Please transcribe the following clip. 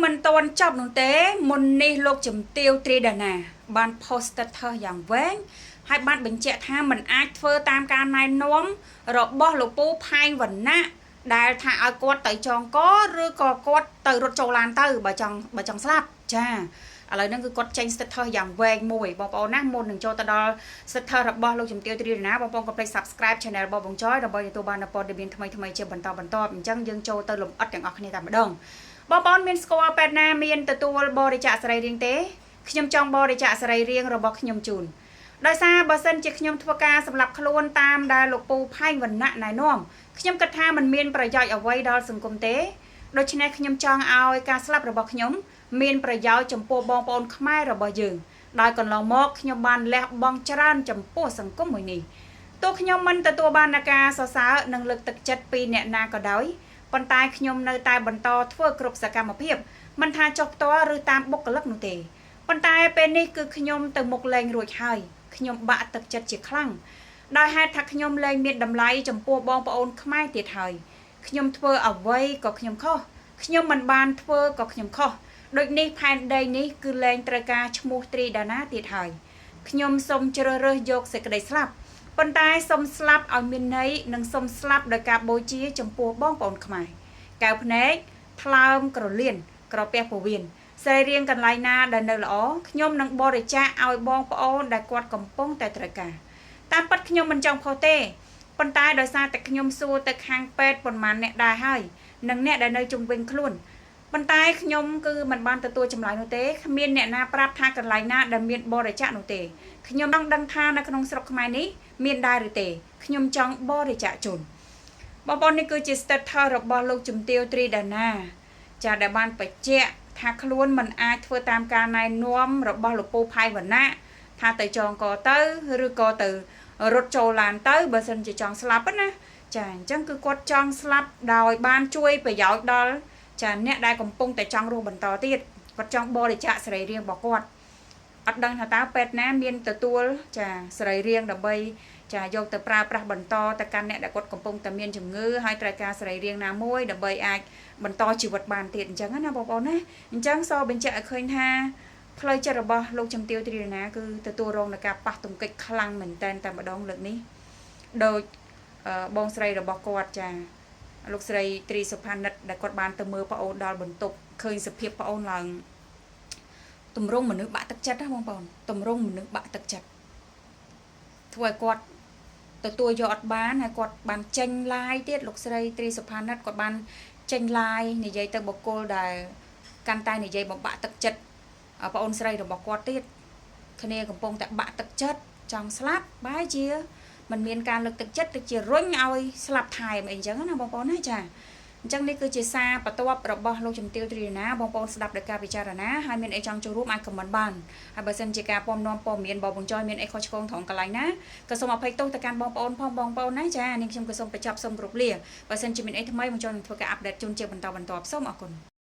មិនទាន់ចប់នោះទេមុននេះលោកជំទាវត្រីដាណា បាន post status យ៉ាងវែងហើយបានបញ្ជាក់ថាมันអាចធ្វើតាមការណែនាំរបស់លោកពូផែងវណ្ណៈដែលថាឲ្យគាត់ទៅចងកឬក៏គាត់ទៅរត់ចូលឡានទៅបើចង់ស្លាប់ចាឥឡូវហ្នឹងគឺគាត់ចេញ status យ៉ាងវែងមួយបងប្អូនណាមុននឹងចូលទៅដល់ status របស់លោកជំទាវត្រីដាណាបងប្អូនកុំភ្លេច subscribe channel របស់បងចយដើម្បីទទួលបាននូវព័ត៌មានថ្មីៗជាបន្តបន្ទាប់អញ្ចឹងយើងចូលទៅលម្អិតទាំងអស់គ្នាតែម្ដងបងប្អូនមានស្គាល់ពេទ្យណាមានទទួលបរិច្ចាគសរីរាង្គទេខ្ញុំចង់បរិច្ចាគសរីរាង្គរបស់ខ្ញុំជូនដោយសារបើសិនជាខ្ញុំធ្វើការសម្រាប់ខ្លួនតាមដែលលោកពូផែងវណ្ណៈណែនាំខ្ញុំគិតថាมันមានប្រយោជន៍អ្វីដល់សង្គមទេដូច្នេះខ្ញុំចង់ឲ្យការស្លាប់របស់ខ្ញុំមានប្រយោជន៍ចំពោះបងប្អូនខ្មែររបស់យើងដោយកន្លងមកខ្ញុំបានលះបង់ច្រើនចំពោះសង្គមមួយនេះទោះខ្ញុំមិនទទួលបានការសរសើរនិងលើកទឹកចិត្តពីអ្នកណាក៏ដោយប៉ុន្តែខ្ញុំនៅតែបន្តធ្វើគ្រប់សកម្មភាពមិនថាចុះផ្ទាល់ឬតាមបុគ្គលិកនោះទេប៉ុន្តែពេលនេះគឺខ្ញុំទៅមុខលែងរួចហើយខ្ញុំបាក់ទឹកចិត្តជាខ្លាំងដោយហេតុថាខ្ញុំលែងមានតម្លៃចំពោះបងប្អូនខ្មែរទៀតហើយខ្ញុំធ្វើអ្វីក៏ខ្ញុំខុសខ្ញុំមិនបានធ្វើក៏ខ្ញុំខុសដូចនេះផែនដីនេះគឺលែងត្រូវការឈ្មោះត្រីដាណាទៀតហើយខ្ញុំសូមជ្រើសរើសយកសេចក្តីស្លាប់ប៉ុន្តែសូមស្លាប់ឲ្យមានន័យនិងសូមស្លាប់ដោយការបូជាចំពោះបងប្អូនខ្មែរកែវភ្នែកថ្លើមក្រលៀនក្រពះពោះវៀនសរីរាង្គកន្លែងណាដែលនៅល្អខ្ញុំនឹងបរិច្ចាគឲ្យបងប្អូនដែលគាត់កំពុងតែត្រូវការតាមពិតខ្ញុំមិនចង់ផុសទេប៉ុន្តែដោយសារតែខ្ញុំសួរទៅខាងពេទ្យប៉ុន្មានអ្នកដែរហើយនិងអ្នកដែលនៅជុំវិញខ្លួនប៉ុន្តែខ្ញុំគឺមិនបានទទួលចម្លើយនោះទេគ្មានអ្នកណាប្រាប់ថាកន្លែងណាដែលមានបរិច្ចាគនោះទេខ្ញុំចង់ដឹងថានៅក្នុងស្រុកខ្មែរនេះមានដែរឬទេខ្ញុំចង់បរិច្ចាគជូនបងប្អូននេះគឺជា status របស់លោកជំទាវត្រីដាណាចាដែលបានបញ្ជាក់ថាខ្លួនមិនអាចធ្វើតាមការណែនាំរបស់លោកពូផៃវណ្ណៈថាទៅចងកទៅឬក៏ទៅរត់ចូលឡានទៅបើសិនជាចង់ស្លាប់ណាចាអញ្ចឹងគឺគាត់ចង់ស្លាប់ដោយបានជួយប្រយោជន៍ដល់ចាអ្នកដែលកំពុងតែចង់រស់បន្តទៀតគាត់ចង់បរិច្ចាគសរីរាង្គរបស់គាត់អត់ដឹងថាតើពេទ្យណាមានទទួលចាសរីរាង្គដើម្បីចាយកទៅប្រើប្រាស់បន្តទៅកាន់អ្នកដែលគាត់កំពុងតែមានជំងឺហើយត្រូវការសរីរាង្គណាមួយដើម្បីអាចបន្តជីវិតបានទៀតអញ្ចឹងណាបងប្អូនណាអញ្ចឹងសបញ្ជាក់ឲ្យឃើញថាផ្លូវចិត្តរបស់លោកជំទាវត្រីណាគឺទទួលរងនឹងការប៉ះទង្គិចខ្លាំងមែនតែនតែម្ដងលើកនេះដោយបងស្រីរបស់គាត់ចាលោកស្រីត្រីសុផានិតដែលគាត់បានទៅមើលប្អូនដល់បន្ទប់ឃើញសភាពប្អូនឡើងទម្រង់មនុស្សបាក់ទឹកចិត្តណាបងប្អូនទម្រង់មនុស្សបាក់ទឹកចិត្តធ្វើឲ្យគាត់ទទួលយកអត់បានហើយគាត់បានចេញ live ទៀតលោកស្រីត្រីសុផានិតគាត់បានចេញ live និយាយទៅបុគ្គលដែលកាន់តែនិយាយបំបាក់ទឹកចិត្តប្អូនស្រីរបស់គាត់ទៀតគ្នាកំពុងតែបាក់ទឹកចិត្តចង់ស្លាប់បែរជាมันមានការលើកទឹកចិត្តទៅជារុញឲ្យស្លាប់ថែមអីចឹងណាបងប្អូនណាចាអញ្ចឹងនេះគឺជាសារបន្ទាប់របស់លោកជំទាវត្រីណាបងប្អូនស្ដាប់ដោយការពិចារណាហើយមានអីចង់ចូលរួមអាច comment បានហើយបើសិនជាការពំនាំព័ត៌មានបងបងចយមានអីខុសឆ្គងត្រង់កន្លែងណាក៏សូមអភ័យទោសទៅកាន់បងប្អូនផងបងប្អូនណាចានាងខ្ញុំក៏សូមបញ្ចប់សូមគោរពលាបើសិនជាមានអីថ្មីបងចយនឹងធ្វើការ update ជូនជាបន្តបន្ទាប់សូមអរគុណ។